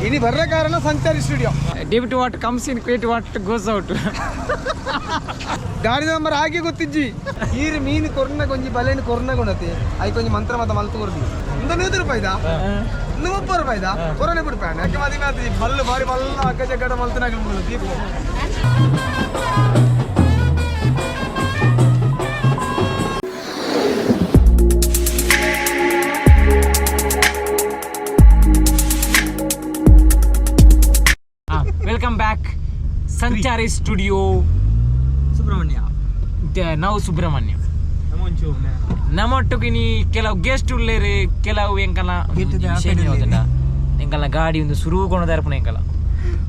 ಇನಿ ಬರ್ರ ಕಾರಣ Sanchari studio. Debit what comes in, credit what goes out. ಗಾಡಿ ನಂಬರ್ ಹಾಗೆ ಗೊತ್ತಿಜ್ಜಿ. ಈರು ಮೀನು ಕೊರ್ನ ಕೊಂಜಿ ಬಲೆನ್ ಕೊರ್ನ ಕೊಣತೆ I ಕೊಂಜಿ ಮಂತ್ರ ಮತ ಮಲ್ತು ಕೊರ್ದಿ. ಇಂದ 100 ರೂಪಾಯಿದಾ? ಇಂದು 30 ರೂಪಾಯಿದಾ? ಕೊರನೆ ಬಿಡ್ಪಾಣ ಯಾಕೆ ಮದಿ ಮಾತಿ ಬಲ್ಲು ಬಾರಿ ಬಲ್ಲ ಅಕ್ಕ ಜಗ್ಗಡ ಮಲ್ತನಾಗಲು ಮುಗಿದು ದೀಪ. Welcome back Sanchari studio Subrahmanya. ನಾವು ಸುಬ್ರಹ್ಮಣ್ಯ ನಮ್ಮೊಟ್ಟುಗೆ ನೀ ಕೆಲವು ಗೆಸ್ಟ್ ಉಳ್ಳೇರು, ಕೆಲವು ಎಂಕಲ ಎಂಕಲ್ನ ಗಾಡಿ ಒಂದು ಸುರು ಕೊಣದಾರ್ಪುನ ಎಂಕಲ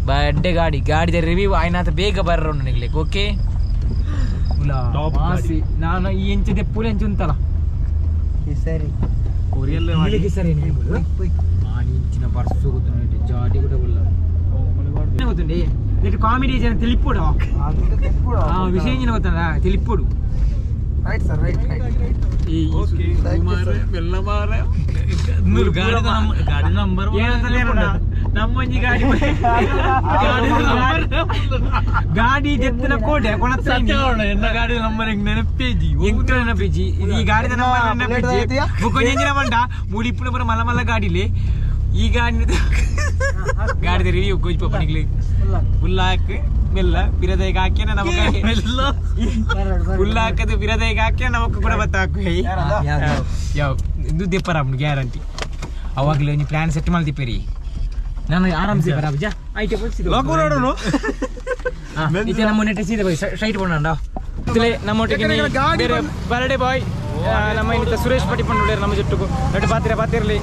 ಬಡ್ಡೆ ಗಾಡಿ ಗಾಡಿದ ರಿವ್ಯೂ ಆಯ್ನಾತ ಬೇಗ ಬರ್ರ ನಿಗ್ಲಿಕ್ಕೆ. ಓಕೆ, ನಾನು ಈ ಎಂಚದೆ ಪೂಲೆ ಎಂಚು ಉಂತಲ್ಲ. ಸರಿ. ಸರಿ, ಇಂಚಿನ ಬರ್ಸು ಗೊತ್ತುಂಟು, ಜಾಡಿ ಕೂಡ ಉಲ್ಲ ಗೊತ್ತುಂಡೆ. ಕಾಮಿಡಿ ಜನ ತಿಳಿಪೋಡು, ಆ ವಿಷಯ ಇಂಜಿನ ಗೊತ್ತಲ್ಲ ತಿಳಿಪೋಡು. Right sir, right right. ಈ ಗಾಡಿ ನಂಬರ್ ಏನಂತ ನಮ್ಮೊಂಜಿ ಗಾಡಿ ಗಾಡಿ ಜೆತ್ತಿನ ಕೋಟೆ ಕೊಣತ್ತ. ಎನ್ನ ಗಾಡಿ ನಂಬರ್ ಹೆಂಗ್ ನೆನಪೇಜಿ? ಎಂಕ್ಲ ನೆನಪಿಜ್ಜಿ ಈ ಗಾಡಿದ ನಂಬರ್ ಬುಲೆಟ್ ನೆನಪಿಜ್ಜಿ. ಐತಿಯಾ? ಬುಕ್ಕೊಂಜಿ ಎಂಜಿನ ಬಂಡ ಮೂಡಿಪ್ಪುನ ಪೂರ ಮಲ್ಲ ಮಲ್ಲ ಗಾಡಿಲಿ. ಈ ಗಾಡಿ ಗಾಡಿದ ರಿವ್ಯೂ ಕೋಚ್ ಪಾಪ ನಿಗ್ಲಿ ಹುಲ್ಲಾಕ್ ಮೆಲ್ಲ ಬಿರದೈಗೆ ಹಾಕ್ಯನ ನಮಗ ಹುಲ್ಲಾಕದು ಬಿರದೈಗೆ ಹಾಕ್ಯ ನಮಕ್ ಕೂಡ ಬತ್ತ ಹಾಕು. ಯಾವ ಇದು ದೆಪ್ಪರ ಗ್ಯಾರಂಟಿ. ಅವಾಗಲೇ ಒಂಜಿ ಪ್ಲಾನ್ ಸೆಟ್ ಮಲ್ತಿಪ್ಪೇರಿ. ನಾನು ಆರಾಮ್ಸೆ ಬರಾಬಜ ಐಟೆ. ಇತ್ತೆ ನಮ್ಮ ನೆಟ್ಟೆ ಸೀದಾ ಹೋಗಿ ಸ್ಟ್ರೈಟ್ ಬೋಂಡ ನಮ್ಮೊಟ್ಟಿಗೆ. ಯಾಕಂದ್ರೆ ಗಾಡಿ ಬೇರೆ ಬರ್ಡೇ ಬಾಯ್ ನಮ್ಮ ಇನ್ನಿತ ಸುರೇಶ್ ಪಟಿ ಪಂಡುಳ್ಳೇರು ನಮ್ಮ ಜೊಟ್ಟುಗು ನಟ್ಟು ಪಾತಿರ ಪಾತಿರ್ಲಿ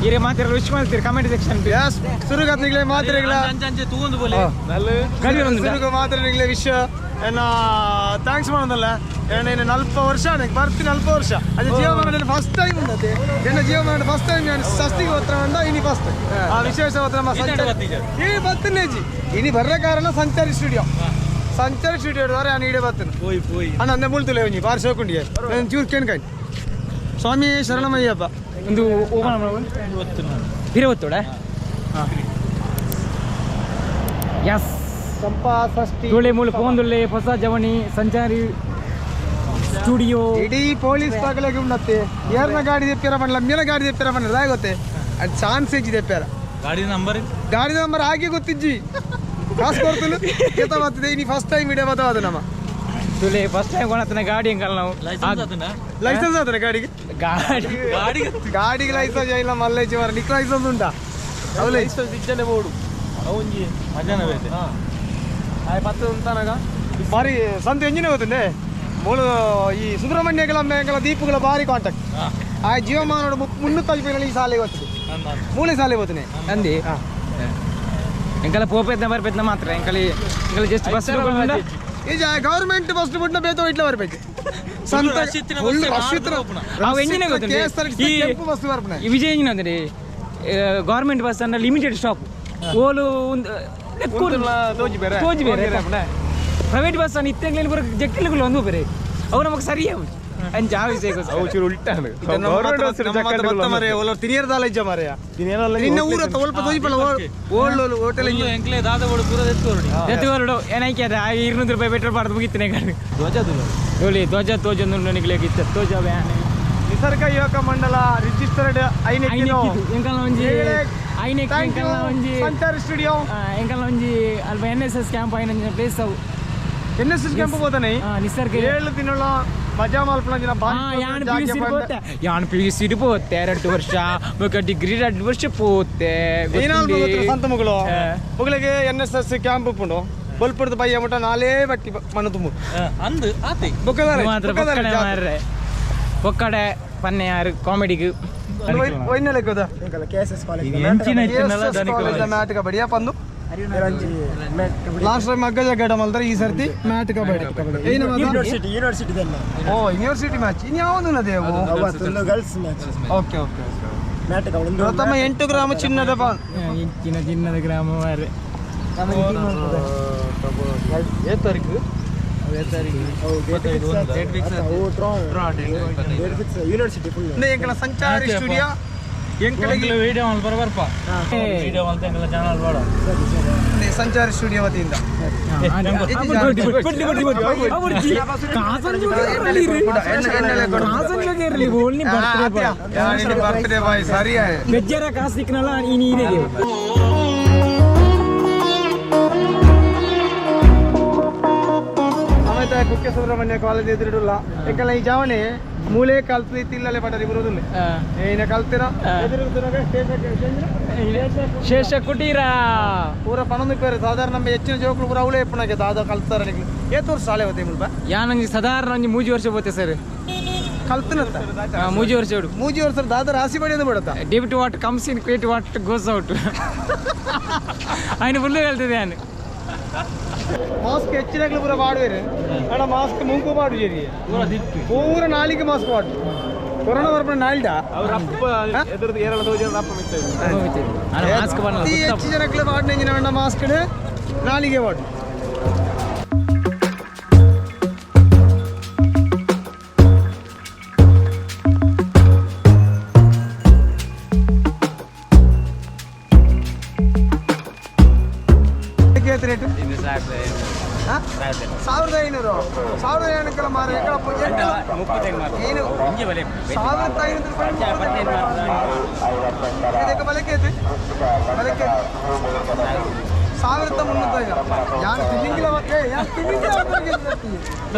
ಈರೆ ಮಾತಿರಲಿ ವಿಶ್ ಮಾಡ್ತೀರಿ ಕಮೆಂಟ್ ಸೆಕ್ಷನ್. ಎಸ್, ಸುರುಗತ್ ನಿಗ್ಲೆ ಮಾತ್ರೆಗಳ ಅಂಚೆ ತೂಂದು ಬೋಲೆ. ಗಾಡಿ ಬಂದುಂಟಾ? ಸುರುಗು ಮಾತ್ರ ನಿಗ್ಲೆ ವಿಶ್ ಎನ್ನ thanks ಮಾಡೋದಲ್ಲ. ಏನ 40 ವರ್ಷ ನನಗೆ ಬರ್ತೀನಿ, 40 ವರ್ಷ ಅದು ಜೀವಮಾನ ಫಸ್ಟ್ ಟೈಮ್ ಉಂಟತೆ. ಎನ್ನ ಜೀವಮಾನ ಫಸ್ಟ್ ಟೈಮ್ ನಾನು ಷಷ್ಠಿಗೆ ಹೋತ್ರ ಉಂಡ. ಇನಿ ಫಸ್ಟ್ ಆ ವಿಶೇಷ ಹೋತ್ರ ನಮ್ಮ ಸಂಚಾರಿ ಈ ಬರ್ತೇನೆ ಜಿ. ಇನಿ ಬರ್ರ ಕಾರಣ ಸಂಚಾರಿ ಸ್ಟುಡಿಯೋ. ಸಂಚಾರಿ ಸ್ಟುಡಿಯೋ ದ್ವಾರ ನಾನು ಈಡೆ ಬರ್ತೇನೆ. ಪೋಯ್ ಪೋಯ್. ಅಣ್ಣ ಅಂದೆ ಮುಳ್ತುಲೆ ಒಂಜಿ ಬಾರಿ ಸೋಕುಂಡಿಗೆ ನಾನು ಚೂರು ಕೇಳ್ಕಾಯಿ. ಸ್ವಾಮಿ ಶರಣಮಯ್ಯಪ್ಪ. ಒಂದು ಓಪನ್ ಹಿರೇ ಒತ್ತೋಡ. ಎಸ್. ಚಂಪಾ ಷಷ್ಠಿ. ತುಳಿ ಮೂಲು ಪೋಂದುಳ್ಳೆ ಹೊಸ ಜವಣಿ ಸಂಚಾರಿ ಸ್ಟುಡಿಯೋ. ಇಡೀ ಪೊಲೀಸ್ ತಾಗಲಾಗಿ ಉಂಡತ್ತೆ. ಏರ್ನ ಗಾಡಿ ತೆಪ್ಪಿರ பண்ணல, ಮೇಲ ಗಾಡಿ ತೆಪ್ಪಿರ பண்ணல ಗೊತ್ತೆ. ಅದು ಚಾನ್ಸ್ ಹೆಚ್ಚಿ ತೆಪ್ಪಾರ. ಗಾಡಿ ನಂಬರ್ ಗಾಡಿ ನಂಬರ್ ಹಾಗೆ ಗೊತ್ತಿಜ್ಜಿ. ಕಾಸು ಕೊಡ್ತಲು ಕೇತ ಬರ್ತದೆ. ಇನಿ ಫಸ್ಟ್ ಟೈಮ್ ಇಡೇ ಬತ್ತವಾದ ನಮ್ಮ ತುಳಿ ಫಸ್ಟ್ ಟೈಮ್ ಕೊಣತನ ಗಾಡಿ ಎಂಕಲ್ ನಾವು. ಲೈಸೆನ್ಸ್ ಆತನ? ಲೈಸೆನ್ಸ್ ಆತನ ಗಾಡಿಗೆ? ಗಾಡಿ ಗಾಡಿ ಗಾಡಿಗೆ ಲೈಸೆನ್ಸ್ ಇಲ್ಲ ಮಲ್ಲೇಜಿ ಮರ. ನಿಕ್ ಲೈಸೆನ್ಸ್ ಉಂಟಾ? ಅವು ಲೈಸೆನ್ಸ್ ಇಜ್ಜನೆ ಬೋಡು ಅವಂಜಿ ಮಜಾನ ಬೇತೆ. ಪತ್ತು ಉಂತಾನಾಗ ಬಾರಿ ಸಂತ ಎಂಜಿನ ಗೊತ್ತುಂಡೆ. ಮೂಲು ಈ ಸುಬ್ರಹ್ಮಣ್ಯಗಳ ಮೇಂಗಳ ದೀಪಗಳ ಬಾರಿ ಕಾಂಟ್ಯಾಕ್ಟ್. ಆ ಜೀವಮಾನೋಡು 305 ಈ ಸಾಲೆ ಗೊತ್ತದೆ. ಮೂಲೆ ಸಾಲೆ ಹೋಗ್ತಾನೆ. ಅಂದಿ ಎಂಕಲ ಪೋಪೆತ್ನ ಬರ್ಪೆತ್ನ ಮಾತ್ರ ಎಂಕಲಿ ಎಂಕಲ ಜಸ್ಟ್ ಬಸ್. ಈ ಗವರ್ಮೆಂಟ್ ಬಸ್ ಬಿಟ್ಟು ಬೇತ ಇಟ್ಲ ಬರ್ಬೇಕು. ಸಂತ rush ಇತ್ತಿನ full bus rush ಇತ್ತಿನ. ಅವು ಎಂಜಿನ ಗೊತ್ತುಂಟು? KSRTC ಕೆಂಪು ಬಸ್ ಬರ್ಪನೆ. ಈ ವಿಜಯ ಇಂಜಿನ ಅಂದ್ರೆ ಗೌರ್ಮೆಂಟ್ ಬಸ್ ಅಂದ್ರೆ ಲಿಮಿಟೆಡ್ ಸ್ಟಾಪ್ ಓಲು ಒಂದು ತೋಜಿ ಬೇರೆ. ಪ್ರೈವೇಟ್ ಬಸ್ ಅನ್ನು ಇತ್ತೆಂಗ್ಲೇನು ಬರೋ ಜಕ್ಕಿಲುಗಳು ಒಂದು ಬೇರೆ ಅವು ನಮಗೆ ಸರಿ ಅಂಚ ಆ ವಿಷಯಕ್ಕೋಸ್ಕರ. ತಿನಿಯರ್ದಾಲ ಇಜ್ಜ ಮಾರಾಯ. ನಿನ್ನ ಊರ ಒಲ್ಪ ತೋಜಿಪಲ್ಲ ಓಲ್ಡ್ ಹೋಟೆಲ್. ಎಂಕ್ಲೆ ದಾದ ಬೋಡು ಪೂರ ದೆತ್ತು ಹೊರಡಿ. ಎತ್ತು ಹೊರಡು ಏನೈಕೆ ಅದ 200 ರೂಪಾಯಿ ಪೆಟ್ರೋಲ್ ಬಾರ್ದು ಮುಗಿತೀನಿ ಗಾಡಿ. ಧ್ವಜ ದುಲ್ಲ. ನೋಡಿ ಧ್ವಜ ತೋಜ ನಿಗ್ಲೇಕ್ ಇತ್ತ ಧ್ವಜ ವ್ಯಾನ್. ನಿಸರ್ಗ ಯುವಕ ಮಂಡಲ ರಿಜಿಸ್ಟರ್ಡ್ ಐನೆಕ್ಕಿನೋ. ಎಂಕಲ್ನ ಒಂಜಿ ಐನೆಕ್ ಎಂಕಲ್ನ ಒಂಜಿ ಸಂಚಾರಿ ಸ್ಟುಡಿಯೋ. ಎಂಕಲ್ನ ಒಂಜಿ ಅಲ್ಪ ಎನ್ ಎಸ್ ಎಸ್ ಕ್ಯಾಂಪ್ ಆಯ್ನ ಪ್ಲೇಸ್ ಅವು. ಎನ್ ಎಸ್ ಎಸ್ ಕ್ಯಾಂಪ್ ಹೋದಾನೆ. ನಿಸರ್ಗ 7 ದಿನಗಳ ಮಜಾ ಮಲ್ಪನ ಯಾನ್ ಪಿ ಯು ಸಿ ಪೋತೆ, ಯಾನ್ ಪಿ ಯು ಸಿ ಪೋತೆ 2 ವರ್ಷ ಬೊಕ ಡಿಗ್ರಿ 2 ವರ್ಷ ಪೋತೆ. ಸಂತ ಮಗಳು ಮಗಳಿಗೆ ಎನ್ ಎಸ್ ಎಸ್ ಕ್ಯಾಂಪ್ ಉಪ್ಪುಂಡು. ಬಲ್ಪುಡ್ದು ಬಯ್ಯ ಮುಟ್ಟ ನಾಲೇ ಬಟ್ಟಿ ಮಣ್ಣು ತುಂಬು. ಅಂದು ಆತೆ. ಬೊಕ್ಕದಾರೆ. ಮಾತ್ರ ಬೊಕ್ಕಡೆ ಮಾರ್ರೆ ಬೊಕ್ಕಡೆ ಪನ್ನೆ ಯಾರು ಕಾಮಿಡಿಗೆ. ಒಯ್ನೆಲೆ ಗೊತ್ತಾ? ಎಂಚಿನ ಇತ್ತಿನಲ್ಲ ದನಿಕ. ಮ್ಯಾಟ್ ಕಬಡ್ಡಿ ಪಂದು ಲಾಸ್ಟ್ ಟೈಮ್ ಅಗ್ಗ ಜಗ್ಗಡ ಮಲ್ತಾರೆ. ಈ ಸರ್ತಿ ಮ್ಯಾಟ್ ಕಬಡ್ಡಿ. ಓ ಯೂನಿವರ್ಸಿಟಿ ಮ್ಯಾಚ್ ಇನ್ ಯಾವುದು ನದೇವು? Girls match. Okay okay. Mat ಪ್ರಥಮ 8 ಗ್ರಾಮ್ ಚಿನ್ನದ ಪಾನ್. ಇಂಚಿನ ಚಿನ್ನದ ಗ್ರಾಮ ಮಾರ್ರೆ. ಏ ತಾರೀಕು? University full. ಎಂಕಲ ಸಂಚಾರಿ ಸ್ಟುಡಿಯೋ. ಎಂಕಲೆಗೆ ವಿಡಿಯೋ ಮಲ್ಪ ಬರ್ಪ ವಿಡಿಯೋ ಮಲ್ತ ಎಂಕಲ ಚಾನಲ್ ಬೇಡ ಸಂಚಾರಿ ಸ್ಟುಡಿಯೋ ವತಿಯಿಂದ ಬರ್ತ್ಡೇ ಬಾಯ್ ಸರಿಯಾ ಬೆಜ್ಜರ ಕಾಸು ಸಿಕ್ಕನಲ್ಲ ಇನಿ ಇದೆ ಆಮೇಲೆ ಕುಕ್ಕೆ ಸುಬ್ರಹ್ಮಣ್ಯ ಕಾಲೇಜ್ ಎದುರಿಡುಲ್ಲ ಯಾಕಂದ್ರೆ ಈ ಜಾವನೆ ಮೂಲೆ ಕಲ್ತು ತಿಲ್ಲಲೆ ಪಟರಿ ಬರುವುದಿಲ್ಲ ಏನ ಕಲ್ತಿರ ಶೇಷ ಕುಟೀರ ಪೂರ ಪಣೊಂದು ಪೇರು ಸಾಧಾರಣ ನಮ್ಮ ಹೆಚ್ಚಿನ ಜೋಕುಲು ಪೂರ ಅವಳೇ ಇಪ್ಪಣಕ್ಕೆ ದಾದ ಕಲ್ತಾರ ಏತ್ ವರ್ಷ ಶಾಲೆ ಹೋತೆ ಮುಲ್ಪ ಯಾನಂಜಿ ಸಾಧಾರಣ ಒಂಜಿ ಮೂಜಿ ವರ್ಷ ಪೋತೆ ಸರ್ ಕಲ್ತನತ್ತ ಮೂಜಿ ವರ್ಷ ಹುಡು ಮೂಜಿ ವರ್ಷ ದಾದ ರಾಸಿ ಬಡಿಯೋದು ಬಿಡತ್ತ debit what comes in credit what goes out ఆయన ಫುಲ್ ಹೇಳ್ತಿದ್ದೆ ನಾನು ಮಾಸ್ಕ್ ಹೆಚ್ಚಿನಾಗ್ಲೂ ಪೂರ ಬಾಡುವೇರು ಅಣ್ಣ ಮಾಸ್ಕ್ ಮುಂಕು ಬಾಡು ಜೇರಿ ಪೂರ ದಿಟ್ಟು ಪೂರ ನಾಲಿಗೆ ಮಾಸ್ಕ್ ಬಾಡು ಕೊರೋನಾ ಬರ್ಪಣ ನಾಲ್ಡ ಅವ್ರ ಅಪ್ಪ ಎದುರ್ದು ಏರಳ ತೋಜಿ ಅಪ್ಪ ಮಿತ್ತ ಮಾಸ್ಕ್ ಅತಿ ಹೆಚ್ಚು ಜನಕ್ಕೆ ಬಾಡಿನ ಅಣ್ಣ ಮಾಸ್ಕ್ ನಾಲಿಗೆ ಬಾಡು ರೇಟ್ 1500 1500 ಮಾರ ಏನು 1500 ರೂಪಾಯಿ ಇದಕ್ಕೆ ಬಲಕ್ಕೆ ಐತಿ ಬಲಕ್ಕೆ 1305 ಯಾನ್ ತಿಮಿಂಗಿಲ ಮತ್ತೆ ಯಾನ್ ತಿಮಿಂಗಿಲ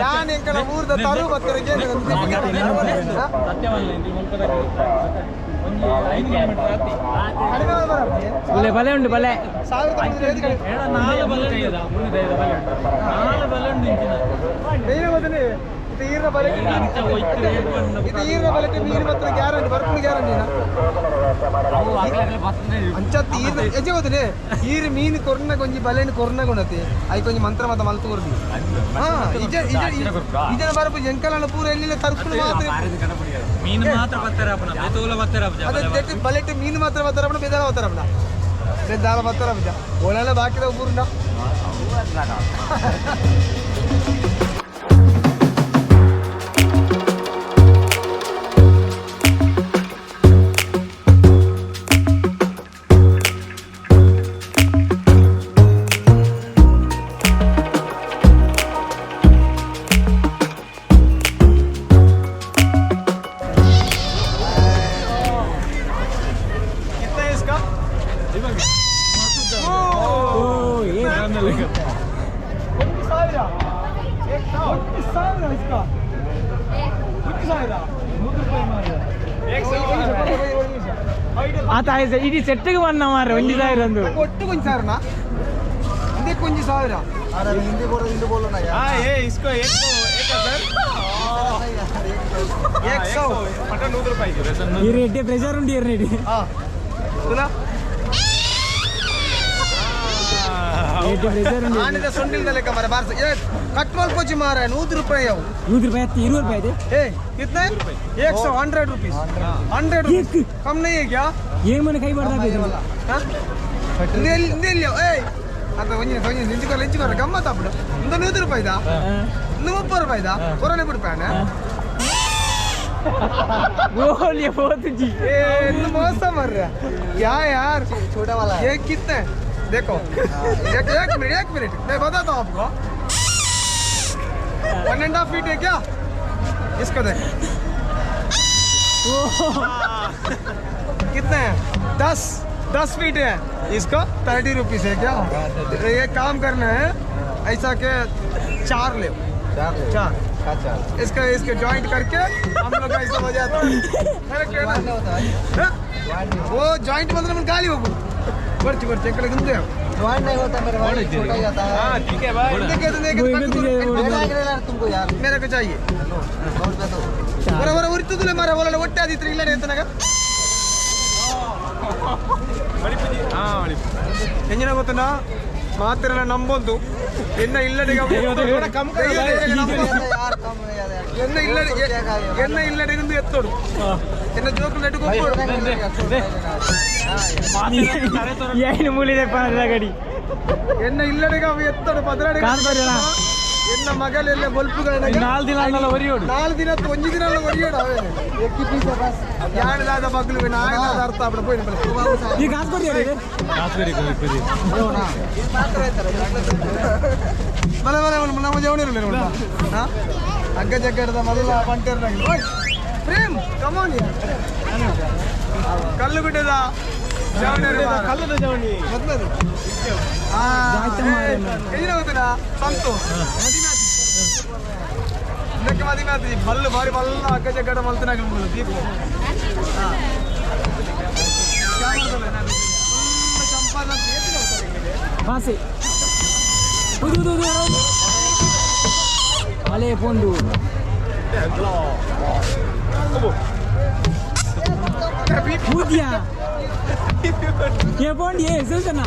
ಯಾನ್ ಎಂಕಲ ಊರ್ದ ತರು ಬತ್ತರಿಗೆ ಬಲೆ ಬಲೆ ಉಂಟು ಬಲೆ 1300 ಇದು ಈರ್ನ ಬಲಕ್ಕೆ ಇದು ಈರ್ನ ಬಲಕ್ಕೆ ಮೀನು ಮಾತ್ರ ಗ್ಯಾರಂಟಿ ಬರ್ಪುಣ ಗ್ಯಾರಂಟಿ ಅಂಚತ್ತು ಈರ್ನ ಎಜೆ ಗೊತ್ತನೆ ಈರ್ ಮೀನು ಕೊರ್ನ ಕೊಂಜಿ ಬಲೆನ್ ಕೊರ್ನ ಗುಣತಿ I ಕೊಂಜಿ ಮಂತ್ರ ಮತ ಮಲ್ತು ಕೊರ್ದಿ ಹಾ ಇಜ ಇಜ ಇಜನ ಬರಪು ಎಂಕಲನ ಪೂರ ಎಲ್ಲಿಲ್ಲ ತರ್ಪುಣ ಮಾತ್ರ ಮೀನು ಮಾತ್ರ ಬತ್ತಾರೆ ಅಪ್ಪನ ಬೇತೋಲ ಬತ್ತಾರೆ ಅದೇ ತೆಟ್ಟು ಬಲೆಟ್ ಮೀನು ಮಾತ್ರ ಬತ್ತಾರೆ ಅಪ್ಪನ ಬೆದಾಲ ಬತ್ತಾರೆ ಅಪ್ಪನ ಬೆದಾಲ ಬತ್ತಾರೆ ಅಪ್ಪನ ಓಲೆಲ್ಲ ಬಾಕಿದ ಊರುಂಡ कितना है इसका ಒಂದು ಸಾವಿರ ಒಂದು ಸಾವಿರ इसका ಒಂದು ಸಾವಿರ ಆತ ಆಯ್ತು ಇಡೀ ಸೆಟ್ಟಿಗೆ ಬಂದ ಮಾರ್ರೆ ಒಂಜಿ ಸಾವಿರ ಒಂದು ಒಟ್ಟು ಕೊಂಚ ಸಾವಿರನಾ ಇದಕ್ಕೆ ಕೊಂಚ ಸಾವಿರ हिंदी बोलो हिंदी बोलो ना यार ಹಾ ಏ ಇಸ್ಕೋ ಏಕ್ ಏಕ ಸರ್ एक सौ ಮಟನ್ 100 ರೂಪಾಯಿ ಈ ರೇಟ್ ಪ್ರೆಷರ್ ಉಂಟು ಈ ರೇಟ್ ಹಾ ತುಲಾ ರೇಟ್ ಪ್ರೆಷರ್ ಉಂಟು ಆನಿದ ಸೊಂಡಿಲ್ದ ಲೆಕ್ಕ ಮಾರ ಬಾರ್ಸ ಏ ಕಟ್ ಮಲ್ಕೋಚಿ ಮಾರ 100 ರೂಪಾಯಿ ಅವು 100 ರೂಪಾಯಿ ಹತ್ತಿ 20 ರೂಪಾಯಿ ಇದೆ ए कितना है 100 100 रुपीस 100 रुपीस कम नहीं है क्या ಏನು ಮನೆ ಕೈ ಬರ್ತಾ हाँ ಏಯ್ ಅದ ಒಂಜಿ ಒಂಜಿ ನಿಂಚುಕೊರ ನಿಂಚುಕೊರ ಗಮ್ಮತ್ ಅప్పుడు ಇಂದ 100 ರೂಪಾಯಿದಾ ಇಂದ 30 ರೂಪಾಯಿದಾ ಕೊರೋನೆ ಬಿಡ್ಪಾನೆ ಗೋಲಿಯ ಪೋತುಜಿ ए इतना मस्त मर रहा क्या यार छोटा वाला है ये कितने देखो एक एक मिनट एक मिनट मैं बताता हूँ आपको 1.5 फीट है क्या इसको देखो कितना है 10 10 फीट है इसको 30 रुपीस है क्या ये काम करना है ऐसा के चार ले चार ले चार अच्छा इसका इसके जॉइंट करके हम लोग ऐसा बजाते हैं करेक्ट है ना? होता है हाँ? वो जॉइंट मतलब हम गाली होगु ಬರ್ತಿ ಬರ್ತಿ ಎಕ್ಕಡೆ ಗುಂದೆ ज्वाइंट नहीं होता मेरे भाई छोटा ही आता है ಹಾ ठीक है भाई देखिए तो देखिए मेरा यार तुमको यार मेरे को चाहिए बहुत पैसा ಬರ ಬರ ಉರಿತುದುಲೆ ಮಾರ ಒಲಲೆ ಒಟ್ಟೆ ಆದಿತ್ರ ಇಲ್ಲ ಎತ್ತನಗ ಹಾ ಮಳಿಪು ಎಂಜಿನ ಗೊತ್ತುನಾ ಮಾತ್ರ ನಂಬೊಂದು ಎನ್ನ ಇಲ್ಲಡೆ यार कम है यार ಎನ್ನ ಇಲ್ಲಡೆ ಎನ್ನ ಇಲ್ಲಡೆ ಇಂದು ಎತ್ತೋಡು ಎನ್ನ ಜೋಕುಲು ನೆಟ್ಟು ಕೊಪ್ಪೋಡು ಏನು ಮೂಲಿದೆ ಗಡಿ ಎನ್ನ ಇಲ್ಲಡೆಗೆ ಅವ ಎತ್ತೋಡು ಪದರಾಡೆ ಕಾಲ್ ಬರಲ್ಲ. ಎನ್ನ ಮಗಲೆಲ್ಲ ಬೊಲ್ಪುಗಳನ್ನ ನಾಲ್ ದಿನ ಅನ್ನಲ್ಲ ಒರಿಯೋಡು. ನಾಲ್ ದಿನ ಒಂಜಿ ದಿನ ಅಲ್ಲ ಒರಿಯೋಡು ಅವೇ. एक ही पीस है बस. ಯಾಣದಾದ ಮಗಳು ನಾಯದಾದ ಅರ್ಥ ಆಗ್ಬಿಡ ಪೋಯಿನ ಬಲೆ. ಈ ಕಾಸು ಕೊಡಿ ಬಲೆ ಬಲೆ ಬಲೆ ನಮ್ಮ ಜವಣಿ ಇರಲಿ ನೋಡ. ಹಾ ಅಗ್ಗ ಜಗ್ಗಡದ ಮೊದಲ ಬಂಟೇರ್ನಾಗ. ಓಯ್ ಪ್ರೇಮ್ ಕಮೋನ್. ಕಲ್ಲುಗುಡ್ಡದ ಜವಣಿ, ಕಲ್ಲದ ಜವಣಿ. ಮೊದಲದು ಆ ಏನ ಗೊತ್ತನಾ ಸಂತು ಇದಕ್ಕೆ ಮದಿಮೆ ಆತಿ ಬಲ್ಲು ಬಾರಿ ಬಲ್ಲ ಅಗ್ಗ ಜಗ್ಗಡ ಮಲ್ತನಾಗ ದೀಪು ಪಾಸೆ ಉದು ಉದು ಉದು ಉದು. ಮಳೆ ಪೋಂಡು ಊದ್ಯಾ ಏ ಪೋಂಡಿ ಏ ಸುಲ್ತಾನ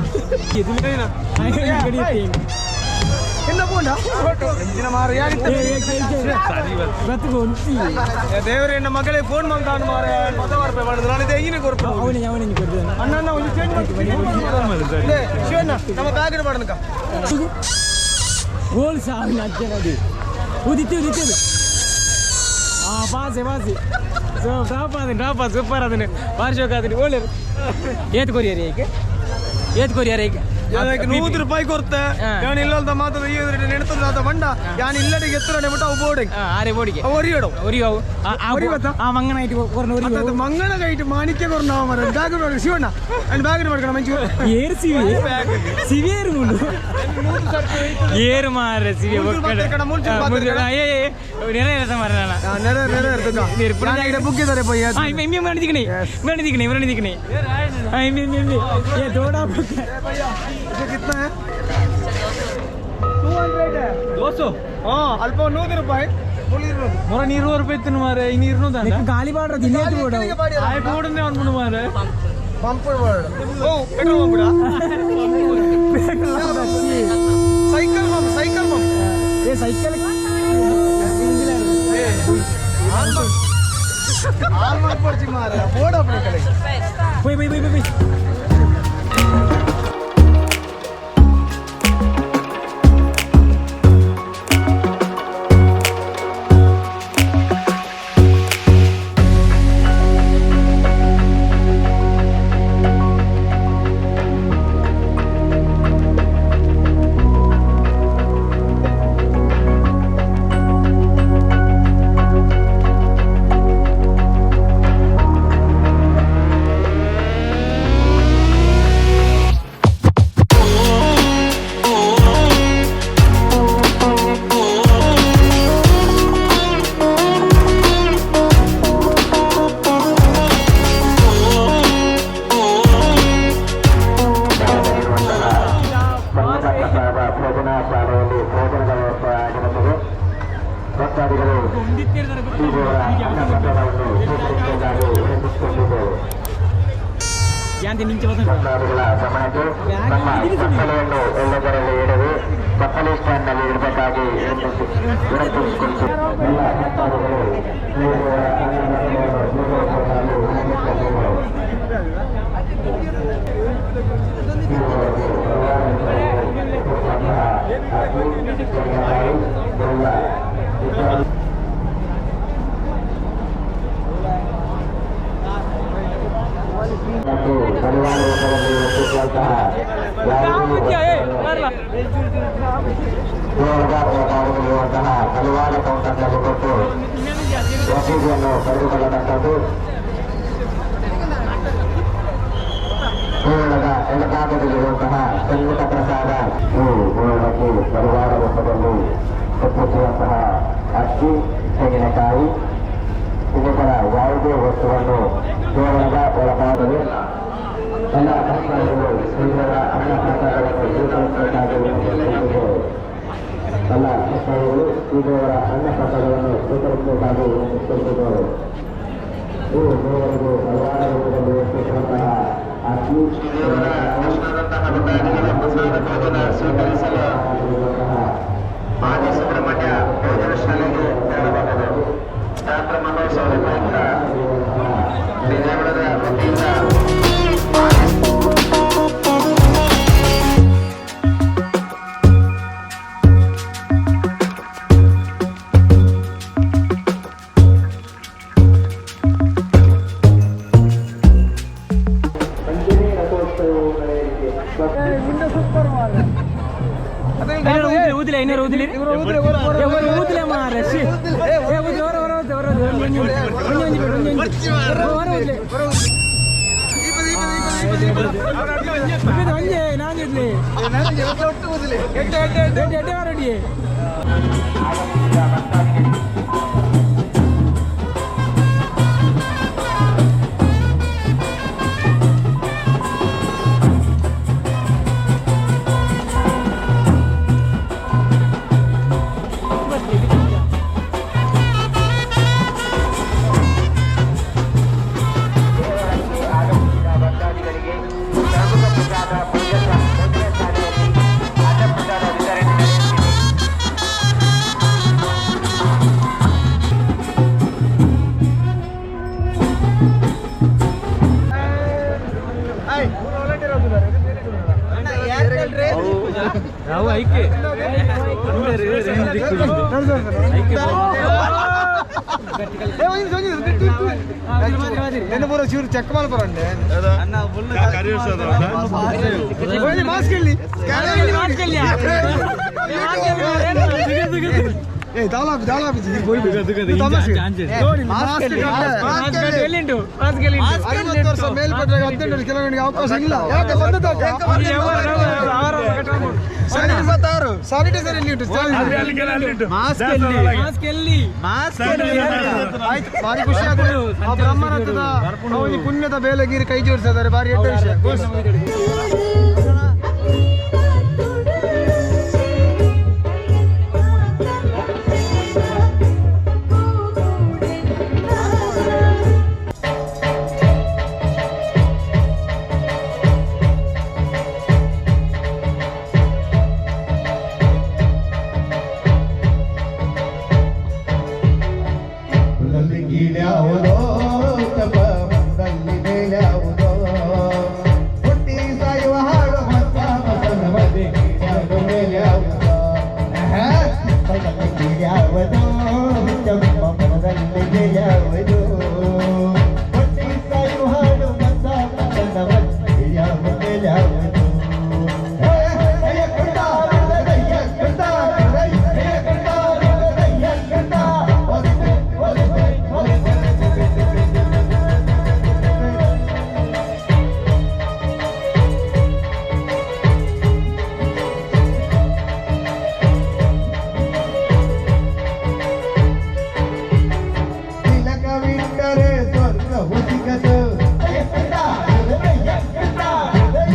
ಎನ್ನ ಪೋಂಡ ಎಂಜಿನ ಮಾರ ಯಾರಿತ್ತ ದೇವರೇ ಎನ್ನ ಮಗಳೇ ಫೋನ್ ಮಾಡ್ತಾನು ಮಾರ ಪದವಾರ ರೂಪಾಯಿ ಮಾಡುದು ನಾನು ಇದೇ ಕೊರ್ಪು. ಅವನೇ ಅವನೇ ಕೊಡ್ತಾನೆ. ಅಣ್ಣ ಒಂದು ಚೇಂಜ್ ಮಾಡ್ತೀನಿ ಶಿವಣ್ಣ ನಮ್ಮ ಬ್ಯಾಗ್ ಮಾಡನಕ. ಗೋಲ್ ಸಾವಿನ ಅಜ್ಜನದು ಉದಿತ್ತು ಉದಿತ್ತು. ಆ ಪಾಸೆ ಪಾಸೆ ಸೊ ಟಾಪ್ ಆದಿನ ಟಾಪ್ ಸೂಪರ್ ಅದನ್ನ ಬಾರಿ ಶೋಕ್ ಆದಿನ ಒಳ್ಳೆ. ಏತ್ ಕೊರಿಯರ್ ಏಕೆ ಏತ್ ಕೊರಿಯರ್ ಏಕೆ? ಅದಕ್ಕೆ 100 ರೂಪಾಯಿ ಕೊರ್ತೆ. ನಾನು ಇಲ್ಲಲ್ದ ಮಾತ್ರ ಈ ನೆಡ್ತದ ಬಂಡ ಯಾನ್ ಇಲ್ಲಡಿಗೆ ಎತ್ತರ ಬಿಟ್ಟು ಅವು ಬೋರ್ಡಿಂಗ್. ಆರೆ ಬೋಡಿಗೆ. ಅವು ಒರಿಯಡು. ಒರಿಯವು. ಒರಿ ಬತ್ತಾ? ಆ ಮಂಗನ ಐಟ್ ಕೊರ್ನ ಒರಿಯವು. ಅದು ಮಂಗನ ಕೈಟ್ ಮಾಣಿಕ್ಯ ಕೊರ್ನ ಮರ ಬ್ಯಾಗ್ ಮಾಡಿ ಶಿವಣ್ಣ ಅಂಡ್ ಬ್ಯಾಗ್ ಮಾಡ್ಕೊಣ ಮಂಚೂರು. ಏರು ಸಿವಿ ಸಿವಿಯರ್ ಉಂಡು ಏರು ಮಾರ ಸಿವಿ. ಮೂಲ್ಚೂರು ಬಾತ್ರೆ ಕಣ, ಮೂಲ್ಚೂರು ಬಾತ್ರೆ ಕಣ. ಏ ಏ ನೆರೆ ಇರತ್ತ ಮಾರ ನಾನು. ನೆರೆ ನೆರೆ ಇರ್ತದ. ನೆರೆ ಪುರ. ಇಡ ಬುಕ್ಕಿದ್ದಾರೆ ಪೋಯ್. ಆ ಇಮ್ಮೆ ಇಮ್ಮೆ ಮಾಡಿದಿಕಣಿ ಮಾಡಿದಿಕಣಿ ಮಾಡಿದಿಕಣಿ. ಆ ಇಮ್ಮೆ ಇಮ್ಮೆ ಇಮ್ಮೆ ಏ ದೋಡಾ ಬುಕ್. ಇದು ಕಿತ್ನಾ ಹೈ? 200 है. ದೋಸು. ಹಾ ಅಲ್ಪ 100 ರೂಪಾಯಿ ಮುಳ್ಳಿರೋದು. ಮೊರ ನೀರು ರೂಪಾಯಿ ತಿನ್ನು ಮಾರೆ ಇನ್ನು ಇರ್ನೋದಣ್ಣ. ಗಾಲಿ ಬಾಡ್ರ ದಿನೇತು ಬೋಡ. ಆಯ್ ಬೋಡನ್ನೇ ಅವ್ನು ಮಾರೆ. ಪಂಪ್ ಓ petrol pump cycle pump cycle pump. ಏ ಸೈಕಲ್. ಆನ್ ಮಾಡ್ಕೊಡ್ತಿ ಮಾರ ಬೋರ್ಡ್ ಅಪ್ಪ ಕಡೆ. போய் போய் போய் போய் போய். ಪ್ರಸಾದ ಭೋಜನಾ ಶಾಲೆಯಲ್ಲಿ ಭೋಜನದ ವ್ಯವಸ್ಥೆ ಆಗಿರುತ್ತದೆ. ಭಕ್ತಾದಿಗಳು ಶ್ರೀದೇವರ ಅನ್ನಪ್ರಸಾದವನ್ನು ಸ್ವೀಕರಿಸುವುದಾಗಿ ವಿನಂತಿಸಿಕೊಂಡಿದ್ದೇವೆ. ಯಾಂತೆ ನಿಂಚೆ ಬರ್ತದೆ. ಭಕ್ತಾದಿಗಳ ಗಮನಕ್ಕೆ, ತಮ್ಮ ಚಪ್ಪಲಿಯನ್ನು ಎಲ್ಲದರಲ್ಲಿ ಇಡದೆ ಚಪ್ಪಲಿ ಸ್ಟ್ಯಾಂಡ್ನಲ್ಲಿ ಇಡಬೇಕಾಗಿ ವಿನಂತಿಸಿಕೊಂಡಿದ್ದೇವೆ. ಎಲ್ಲ ಭಕ್ತಾದಿಗಳು ಶ್ರೀದೇವರ ಅನ್ನಪ್ರಸಾದವನ್ನು ಸ್ವೀಕರಿಸುವುದಾಗಿ ವಿನಂತಿಸಿಕೊಂಡಿದ್ದೇವೆ. ಬೆಲ್ಲ ಇತ್ಯಾದಿ. ಮತ್ತು ಪರಿವಾರ ರೂಪದಲ್ಲಿ ಒಪ್ಪಿಸುವಂತಹ ಯಾವುದೇ ಬರಲ್ಲ. ದೇವರ ಒಳಭಾಗದಲ್ಲಿರುವಂತಹ ಪರಿವಾರ ಕೌಂಟರ್ನಲ್ಲಿ ಕೊಟ್ಟು ರಸೀದಿಯನ್ನು ಪಡೆದುಕೊಳ್ಳತಕ್ಕದ್ದು. ದೇವಳದ ಎಡಭಾಗದಲ್ಲಿರುವಂತಹ ಸಂಗೀತ ಪ್ರಸಾದ ಈ ದೇವಳಕ್ಕೆ ಪರಿವಾರ ರೂಪದಲ್ಲಿ ಒಪ್ಪಿಸುವಂತಹ ಅಕ್ಕಿ, ತೆಂಗಿನಕಾಯಿ, ಇನ್ನಿತರ ಯಾವುದೇ ವಸ್ತುವನ್ನು ದೇವಳದ ಒಳಭಾಗದಲ್ಲಿ ಎಲ್ಲ ಭಕ್ತಾದಿಗಳು ಶ್ರೀಗಳ ಅನ್ನ ಪ್ರಸಾದವನ್ನು ಸ್ವೀಕರಿಸಬೇಕಾಗಿ ವಿನಂತಿಸಿಕೊಂಡಿದ್ದೇವೆ. ಎಲ್ಲ ಭಕ್ತಾದಿಗಳು ಶ್ರೀದೇವರ ಅನ್ನ ಪ್ರಸಾದವನ್ನು ಸ್ವೀಕರಿಸಬೇಕಾಗಿ ವಿನಂತಿಸಿಕೊಂಡಿದ್ದೇವೆ. ಈ ದೇವರಿಗೆ ಪರಿವಾರ ರೂಪದಲ್ಲಿ ಒಪ್ಪಿಸುವಂತಹ ಅಕ್ಕಿ ಪ್ರಸಾದ ಭೋಜನ ಸ್ವೀಕರಿಸಲು ಆದಿ ಸುಬ್ರಹ್ಮಣ್ಯ ಭೋಜನ ಶಾಲೆಗೆ ತೆರಳಬಹುದು. ಜಾತ್ರಾ ಮಹೋತ್ಸವದ ಪ್ರಯುಕ್ತ ವಿಜಯಪುರದ ವತಿಯಿಂದ ಆದಿ ಸೂಪರ್ ಮಾರ್ರೆ. ಊದಿಲೆ ಐನೂರು ಊದಿಲಿ ಊದಿಲೆ ಮಾರ್ರೆ she. ಏ, ಊದ್ಲೆ, ಹೊರ, ಹೊರ, ಹೊರ, ಹೊರ, ಒಂಜಿ, ಒಂಜಿ, ಒಂಜಿ, ಒಂಜಿ, ಒಂಜಿ, ಹೊರ, ಊದ್ಲೆ. ಇದು ಒಂಜಿ, ನಾನ್ ಇದ್ಲಿ. ಎಡ್ಡೆ ಎಡ್ಡೆ ಎಡ್ಡೆ. ಎಡ್ಡೆ, ಎಡ್ಡೆ ಹೊರಡಿ. ಆಗಮಿಸಿದ ಭಕ್ತಾದಿಗಳಿಗೆ ದೇವರಕ್ಕೆ ಆಗಮಿಸಿದ ಭಕ್ತಾದಿಗಳಿಗೆ ಪ್ರಮುಖ ಪ್ರಸಾದ ಭೋಜನ ಶಾಲೆಯಲ್ಲಿ ಅನ್ನಪ್ರಸಾದ ವಿತರಣೆ ನಡೆಯುತ್ತಿದೆ. ನಾವು ಐಕೆ ಏ, ಒಂಜಿ, ಒಂಜಿ, ಒಂಜಿ, ಒಂಜಿ. ನೆನ್ನೆ ಪೂರ ಚೂರು ಚೆಕ್ ಮಲ್ಪರಂಡೆ. ಒಂಜಿ ಮಾಸ್ಕ್ ಇಲ್ಲಿ. ಮಾಸ್ಕ್ ಇಲ್ಲಿ. ಏ, ದಾಲಾಪಿ, ದಾಲಾಪಿ, ಇದು ಇದು ತಮಾಷೆ. ನೋಡಿ, ಮಾಸ್ಕ್ ಕಟ್ಟೆ. ಮಾಸ್ಕ್ ಎಲ್ಲಿಂಟು? ಮಾಸ್ಕ್ ಎಲ್ಲಿಂಟು? 60 ವರ್ಷ ಮೇಲ್ಪಟ್ಟಾಗ 18 ಕೆಲವರಿಗೆ ಅವಕಾಶ ಇಲ್ಲ. ಯಾಕೆ ಬಂದದ್ದು? ಸ್ಯಾನಿಟೈಸರ್ ಎಲ್ಲಿ ಉಂಟು? ಮಾಸ್ಕ್ ಎಲ್ಲಿ? ಆಯ್ತು, ಭಾರಿ ಖುಷಿ ಆಗ್ತದೆ. ಆ ಬ್ರಹ್ಮರಥದ ಆ ಒಂದು ಪುಣ್ಯದ ಬೇಲೆಗಿರಿ ಕೈ ಜೋಡಿಸಿದ್ದಾರೆ, ಭಾರಿ ಎಡ್ಡೆ ವಿಷಯ. ಹುಲ್ಲಲ್ಲಿ ಕೀಳ್ಯಾವುದೋ ತಪ ಮುಂದಲ್ಲಿ ಮೇಲ್ಯಾವುದೋ ಹುಟ್ಟಿ ಸಾಯುವ ಹಾಡು ಹೊಸ ಬಸನ ಬದಿ ಕೀಳ್ಯಾವುದು ಮೇಲ್ಯಾವುದೋ ಆಹಾ, ಹುಲ್ಲಲ್ಲಿ ಕೀಳ್ಯಾವುದೋ ತಮ್ಮ ಮನದಲ್ಲಿ ಮೇಲ್ಯಾವುದೋ ಹುಟ್ಟಿ ಸಾಯುವ ಹಾಡು ಹೊಸ ಬಸನ ಬದಿ ಕೀಳ್ಯಾವುದು ಮೇಲ್ಯಾವುದೋ ಹೇ, ಅಯ್ಯ ಕಂಡ, ಅಯ್ಯ ಕಂಡ, ಅಯ್ಯ ಕಂಡ, ಅಯ್ಯ ಕಂಡ, ಒಲಿದೆ, ಒಲಿದೆ, ಒಲಿದೆ. ತಿಲಕವಿಟ್ಟರೆ ಸ್ವರ್ಗವು ಸಿಗದು.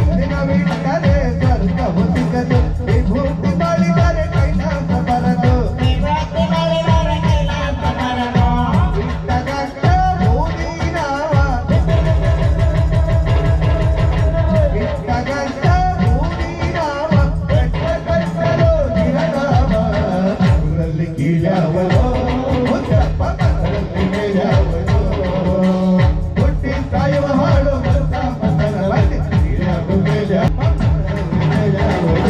ತಿಲಕವಿಟ್ಟರೆ ಸ್ವರ್ಗವು ಸಿಗದು. ವಿಭೂತಿ ಬಾಳಿದರೆ ಕೈಲಾಸ ಬರದು. ಬಿಟ್ಟಗಟ್ಟ ಬೂದಿನಾವ. ಬಿಟ್ಟಗಟ್ಟ ಬೂದಿನಾವ. ಕಟ್ಟ ಕಟ್ಟಲು ನಿರನಾಮ. ಊರಲ್ಲಿ ಕೀಳ್ಯಾವನೋ, ಮುತ್ತಪ್ಪ ಮನದಲ್ಲಿ ಮೇಲ್ಯಾವನೋ. ಹುಟ್ಟಿ ಸಾಯುವ ಹಾಡು ಬಂದ ಮತನ ಬಂದಿ ಕೀಳ್ಯಾವು ಮೇಲ್ಯಾವ, ಮೇಲ್ಯಾವನೋ.